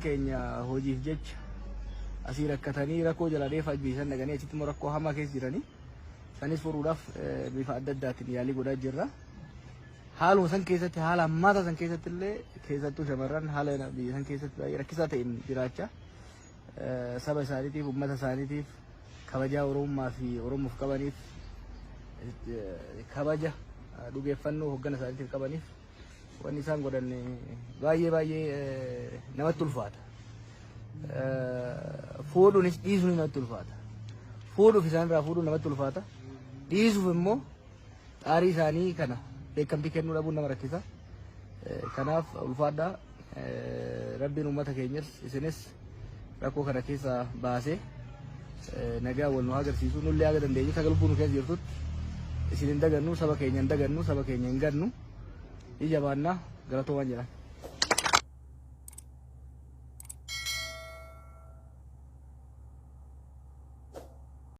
Obboleeyyan keenya hojiif jecha asii rakkatanii rakkoo jala dheefa biyya san dhaqanii achitti immoo rakkoo hamaa keessa jiranii. Sanis furuudhaaf bifa adda addaatiin yaalii godhaa jirra. Haaluma san keessatti, haala hammaataa san keessatti illee, keessattuu shamarran haala biyya san keessatti baay'ee rakkisaa ta'een jiraachaa saba isaaniitiif, uummata isaaniitiif, kabajaa Oromummaa fi Oromoof qabaniif, kabaja dhugeeffannoo hoggana isaaniitiif qabaniif wanni isaan godhan baay'ee baay'ee namatti ulfaata. Fuudhuunis dhiisuunis namatti ulfaata. Fuudhuuf isaanirraa fuudhuun namatti ulfaata. Dhiisuuf immoo xaarii isaanii kana beekamtii kennuu dhabuun nama rakkisa. Kanaaf ulfaadhaa, Rabbiin uummata keenyas isinis rakkoo kana keessaa baasee nagaa wal nu agarsiisu. Nullee haga dandeenyu sagal lubbuu nu keessa jirtutti isin hin dagannu, saba keenya hin dagannu, saba keenya hin gannu, ija baannaa. Galatoomaan jedhan.